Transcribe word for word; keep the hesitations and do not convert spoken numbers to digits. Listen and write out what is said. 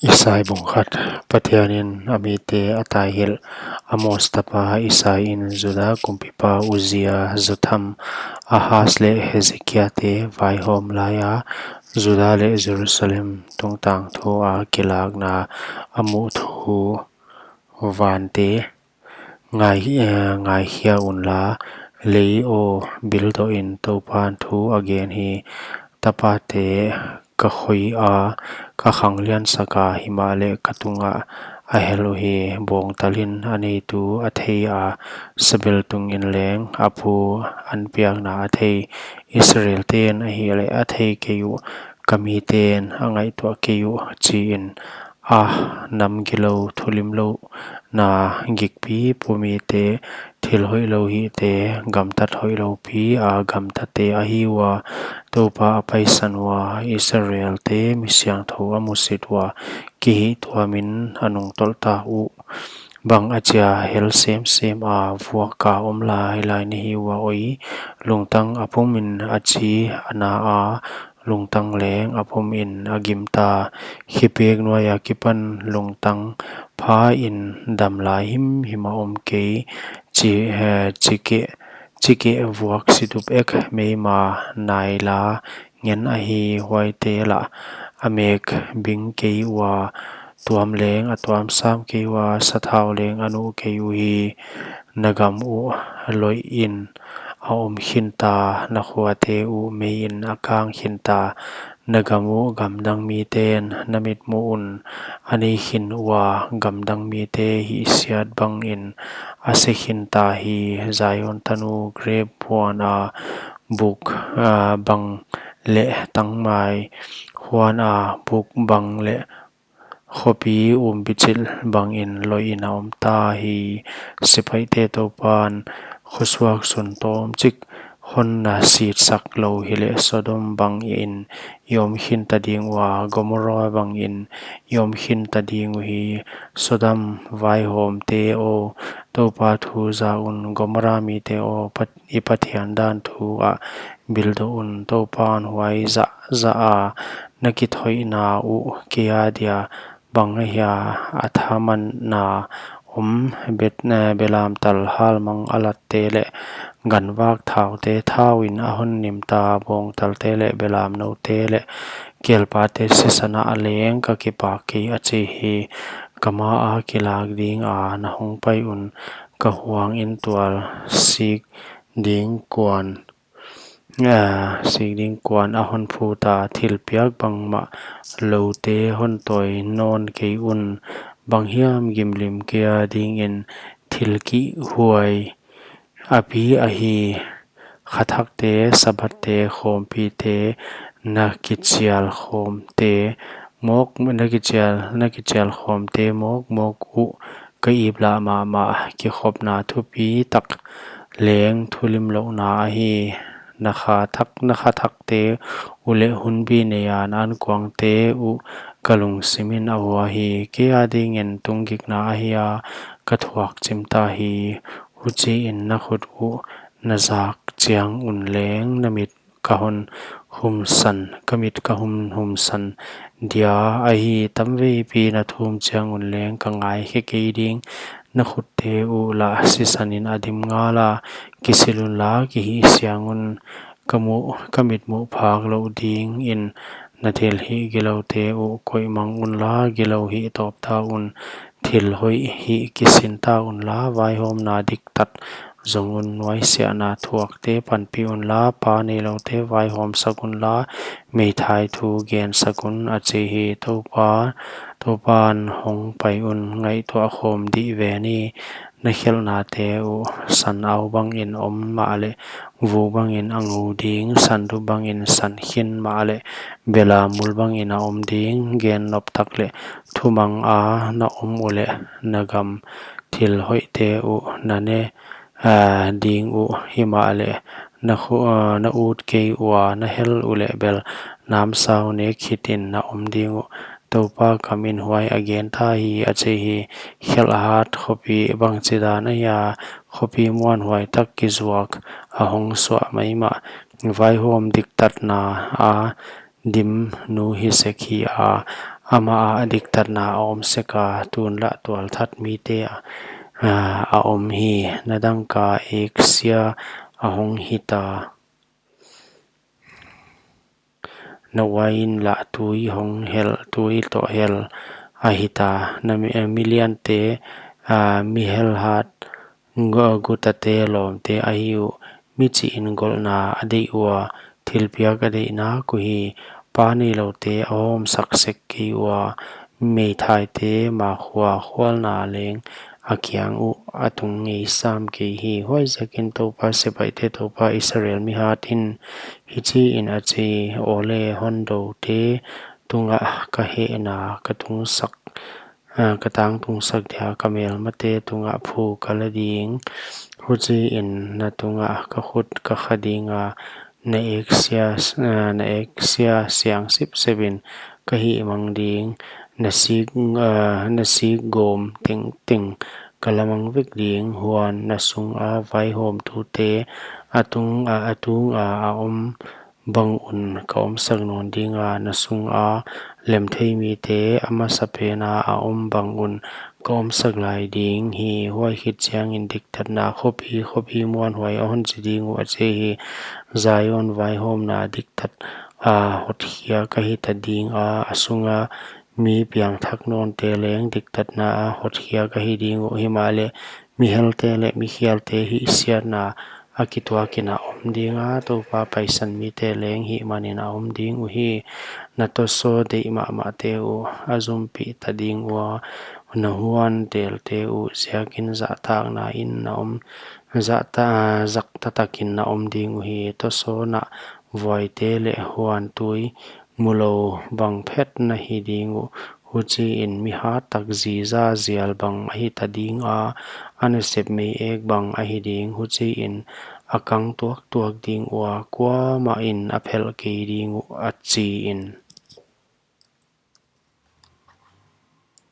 Isai bung khat. Pathianin a mite a taihilh. Amos tapa Isai in Juda kumpipa Uzia, Jotham, Ahaz leh Hezekia te vaihawm laia Juda leh Jerusalem tungtang thu a kilakna a muh thu. Vante ngai, eh, ngaikhia unla, lei aw, bildoh in, Toupan thu a gen hi. Tapate ka khoi a, ka khanglian sak a, himahleh ka tungah a hel uhi. Bawngtal in a neitu a thei a, sabel tung in leng a pu an piakna a thei. Israel ten ahihleh a thei kei uh, ka miten a ngaihtuah kei uh, chi in. A nam gilou, thulimlouhna gikpi pumite, thil hoihlou hihte, gamtat hoihlou pi a gamtate ahi ua, Toupa a paisan ua, Israel te mi siangthou a musit ua, kihihtuamin a nungtolh ta uh. Bang a chia hel semsem a, vuak a om lailai na hi ua oi, lungtang a pumin a chi a na a, lungtang leng a pumin a gimta. Khipek nuai akipan lungtang pha in dam lai himhim a om kei. Chi, eh, chikeh, chikeh vuak situp ek meima naila ngen ahi. Huaite lah a mek bing kei ua, tuam leng a tuam sam kei ua, sathau leng a nuh kei uhi. Na gam uh loih in a om khinta, na khuate uh mei in a kang khinta. Na gam uh gamdang miten na mitmuh un a nei khin ua, gamdang mite hihsiat bangin a se khinta hi. Zion tanu grep huan a buk, ah, bang leh tangmai huan a buk bang leh khopi umbichilh bangin loih in a om ta hi. Sipaihte Toupan, khosuak sun tawmchik hon na sitsak lou hileh Sodom bangin i om khinta ding ua, Gomorrah bangin i om khinta ding uhi. Sodom vaihawmte aw, Toupa thu za un, Gomorrah mite aw, Pat-, i Pathian dan thu ah bildoh un. Toupan huai zahzah a na kithoihna uh kei a dia bang ahia? A thamanna om bet, eh, belamtal halmang a latte leh ganvak thaute thau in a hon nimta, bawngtalte leh belamnoute leh kelpate sisan ah leng ka kipak kei, a chi hi. Ka ma a kilak ding a na hong pai un, ka huang in tual sik ding kuan, ah, sik ding kuan a hon phuta. Thilpiak bangmah loute hon tawi nawn kei un, bang hiam gimlim kei a dingin thil kihhuai a pi ahi. Khathakte, Sabbathte khawmpite, na kichial khawmte mawk, na kichial, na kichial khawmte mawkmawk uh ka ip lah mahmah. Kikhopna thupi tak leng thulimlouhna ahi. Na khathak, na khathakte uh leh hunbi nei a na ankuangte uh ka lungsim in a hua hi. Kei a dingin tunggikna ahi a, ka thuak chimta hi. Huchiin na khut uh na zak chiang un leng na mit ka hon humsan, ka mit ka hon humsan dia ahi. Tamveipi na thum chiang un leng ka ngaikhe kei ding. Na khutte uh lah sisan in a dim ngal a, kisil unla, kihihsiang un. Ka muh, ka mitmuh phak louh dingin na thilhih giloute uh koih mang unla, gilou hih tawp ta un. Thil hoih hih kisin ta unla, vaihawmna diktat zong un. Nuaisiahna thuakte panpih unla, pa neiloute vaihawmsak unla, meithai thu gensak un, a chi hi. Toupa, Toupan hong pai un, ngaihtuah khawm dih ve ni. Na khelhnate uh sanau bangin om mahleh, vu bangin a ngou ding. Sandup bangin san khin mahleh, belamul bangin a om ding. Gen nop tak leh thumang a na om uleh, na gam thil hoihte uh na ne, ah, ding uh. Himahleh na khu-, ah, na ut kei ua, na hel uleh bel namsau nek khitin na om ding uh. Toupa kamin huai a genta hi, a chi hi. Khelh hat khopi bangchidan ahia? Khopi muanhuai tak kizuak, a hong suah maimah. Vaihawm diktatna a dim nu hi sek hi a, Amah ah diktatna a om sek a, tun lah tualthat mite a, a om hi. Na dangka eksia a hong hita, na uain lah tui hong hel, tui toh hel a hita. Na mi, eh, miliante, ah, mi helhat, gu-, gutate lawmte ahi uh. Michih in golhna a deih ua, thilpiak a deihna uh hi. Pa neiloute a hawmsak sek kei ua, meithaite ma khua khualna leng a kiang uh a tung ngei sam kei hi. Huaiziakin Toupa sepaihte Toupa, Israel mihat in hichiin a chi: Awle, hondoute tungah ka hehna ka tungsak, ah, ka tangtungsak dia, ka melmate tungah phu ka la ding. Huchiin na tungah ka khut ka kha dinga, na eksia, ah, na eksia siang sipsipin ka hihmang ding. Na sik, ah, na sik gawm tengteng ka la mang vek ding. Huan na sunga vaihawmtute, a tunga, a tunga a om bang un ka omsak nawn dinga, na sunga lemthei mite a masapena a om bang un ka omsak lai ding hi. Huai khit chiangin diktatna khopi khopi muanhuai a hon chi ding uh, a chi hi. Zion vaihawmna diktat a hotkhiak a hita dinga, a sunga mi piangthak nawnte leng diktatna a hotkhiak ahi ding uh. Himahleh mihelte leh mikhialte hihsiatna a kituakin a om dinga, Toupa paisan mite leng hihmanin a om ding uhi. Na tosaw deih mahmahte uh a zumpih ta ding ua, na huan telte uh ziakin zahtakna in na om, zahta-, zakta takin na om ding uhi. Tosaw nahvuaite leh huan tui mulou bang phet na hi ding uh. Huchiin mi hattak ziza zial bang a hita dinga, a nasep mei ek bang ahi ding. Huchiin a kang tuaktuak ding ua, kuamah in a phelh kei ding uh, a chi in.